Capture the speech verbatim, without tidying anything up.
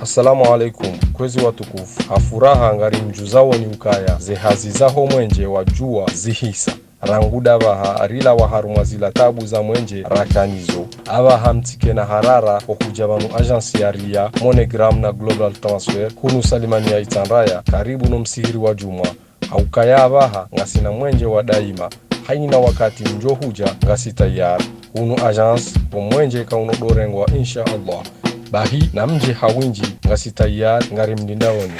Assalamu alaikum, kwezi watukufu. Ha furaha ngarimdjuzawoni ukaya ze hazi zaho mwenje wa juwa zihisa. Rangu ndapvaha rilawa harumwa zila tabu za mwenje rakanazo. Apvaha mtsike na harara, okudja pvanu agence ya Ria, MoneyGram na Global Transfer, hunu Salimani ya Itsandraya, karibu no msihiri wa Djumwa. Haukaya apvaha ngasina mwenje wa daima, haina wakati mdjo hudja ngasi tayari. Hunu agence, omwenje kauno dorengwa, insha Allah. Bahi, namdje ha windji, ngasi tayari, ngarimlindawoni.